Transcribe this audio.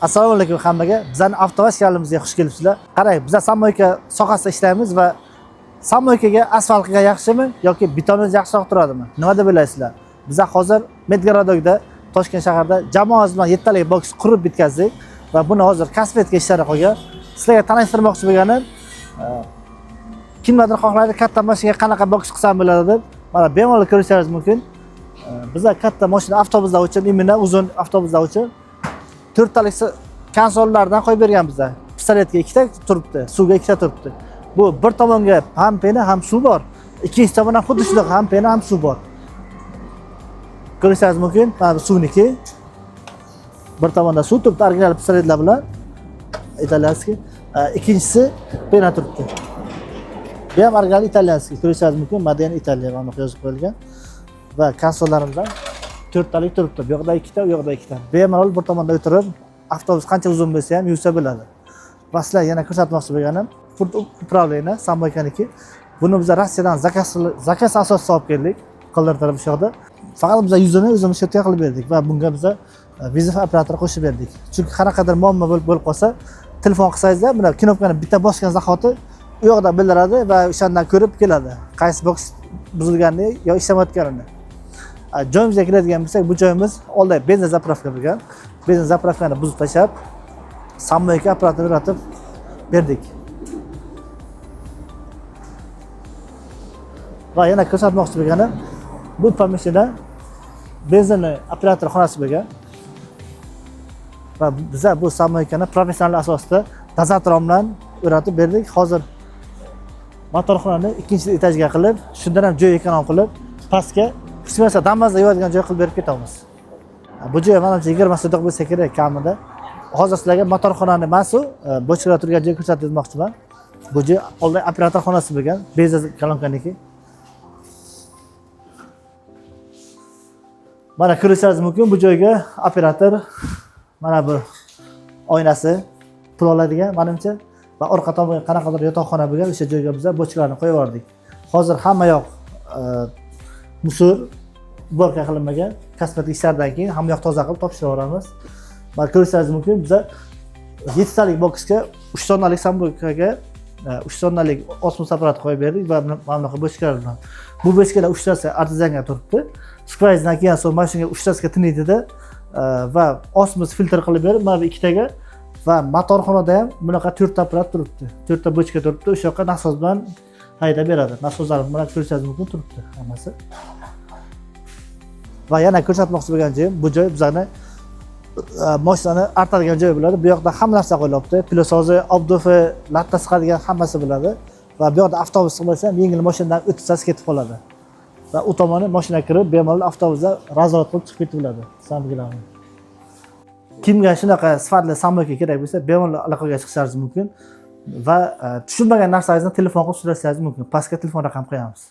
Assalomu alaykum hammaga. Bizning Avtovaz kanalimizga xush kelibsizlar. Qarang, biz самойка sohasida ishlaymiz va самойка ga asfalt qilgan yaxshimi yoki beton yaxshiroq turadimi? Nima deb o'ylaysizlar? Biz hozir Medgorodokda, Toshkent shahrida jamoamiz bilan 7 talik boks qurib bitkazdik va buni hozir kosmetika ishlari qolgan. Sizlarga tanishtirmoqchi bo'lganim, kimlardir xohlaydi katta mashinaga qanaqa boks qilsam bo'ladi deb. Mana bemalol ko'rishingiz mumkin. Bizlar katta mashina avtobuslar uchun, именно uzun avtobuslar uchun to'rttalik konsollardan qo'yib bergan bizlar. Pistoletga ikkita turibdi, suvga ikkita turibdi. Bu bir tomonga ham пена, ham suv bor. Ikkinchi tomondan xuddi shunaqa ham пена, ham suv bor. Ko'rishingiz mumkin, mana bu suvniki. Bir tomonda suv turibdi, original pistoletlar bilan. Итальянский. Ikkinchisi пена turibdi. Bu ham original итальянский. Ko'rishingiz mumkin, Made in Italia mana bunaqa yozib qo'yilgan. Va konsollarimiz ham to'rttalik turibdi. Bu yoqda ikkita, u yoqda ikkita. Bemalol bir tomonda o'tirib, avtobus qancha uzun bo'lsa ham yursa bo'ladi. Va sizlar yana ko'rsatmoqchi bo'lganim, pult управление самойка niki. Buni biz Rossiyadan заказ asosida olib keldik, qildirtirib o'sha yoqda. Faqat biz yuzini o'zimiz счёт ga qilib berdik va bunga biza вызов operatori qo'shib berdik. Chunki qanaqadir muammo bo'lib qolsa, telefon qilsangizda, buni knopkani bitta bosgan zahoti u yoqda bildiradi va o'shandan ko'rib keladi. Qaysi boks buzilganini yo ishlamayotganini. Joyimizga keladigan bo'lsak, bu joyimiz oldin benzin заправка bo'lgan. Benzin заправка ni buzib tashlab, самойка apparatini o'rnatib berdik. Va yana ko'rsatmoqchi bo'lganim, bu помещение benzinni operator xonasi bo'lgan. Va biza bu самойка ni professional asosda dozator bilan o'rnatib berdik. Hozir motorxonani ikkinchi etajga qilib, shundan ham joy эконом qilib, pastga hech bo'lmasa Damasda yuvadigan joy qilib berib ketamiz. Bu joy manimcha 20 sotix bo'lsa kerak kamida. Hozir sizlarga motorxonani emasu, bochkalar turgan joy ko'rsatib o'tmoqchiman. Bu joy oldin operator xonasi bo'lgan, benzin kolonkaniki. Mana ko'rishingiz mumkin, bu joyga operator mana bu oynasi pul oladigan manimcha va orqa tomonga qanaqadir yotoqxona bo'lgan, o'sha joyga biz bochkalarni qo'yib yubordik. Hozir hamma yoq мусор уборка qilinmagan. Kosmetik ishlardan keyin hamma yoq toza qilib topshirib yuboramiz. Mana ko'rishingiz mumkin, biza 7 talik boksga 3 tonnalik самойка ga 3 tonnalik osmos apparat qo'yib berdik va mana bunaqa bochkalar bilan. Bu bochkalar uchtasi artizanga turibdi. Сквозь dan keyin so'ng mana shunga uchtasiga tiniydida va osmos filtr qilib berib, mana bu ikkitaga va motorxonada ham bunaqa to'rtta apparat turibdi. To'rtta bochka turibdi. O'sha yoqqa nasos bilan haydab beradi. Nasoslar bilan ko'rishingiz mumkin turibdi hammasi. Va yana ko'rsatmoqchi bo'lgan joyim, bu joy bizani mashinani artadigan joy bo'ladi. Bu yoqda hamma narsa qo'yilyapti. Пылесос i, обдув i, latta siqadigan hammasi bo'ladi. Va bu yoqda avtobus bo'lsa ham yengil mashinadan o'tsangiz ketib qoladi. Va u tomoni mashina kirib, bemalol avtobusda razворот qilib chiqib ketib bo'ladi. Sambilarni. Kimga shunaqa sifatli самойка kerak bo'lsa, bemalol aloqaga chiqishingiz mumkin va tushunmagan narsangizni telefon qilib so'rashingiz mumkin. Pastga telefon raqam qo'yamiz.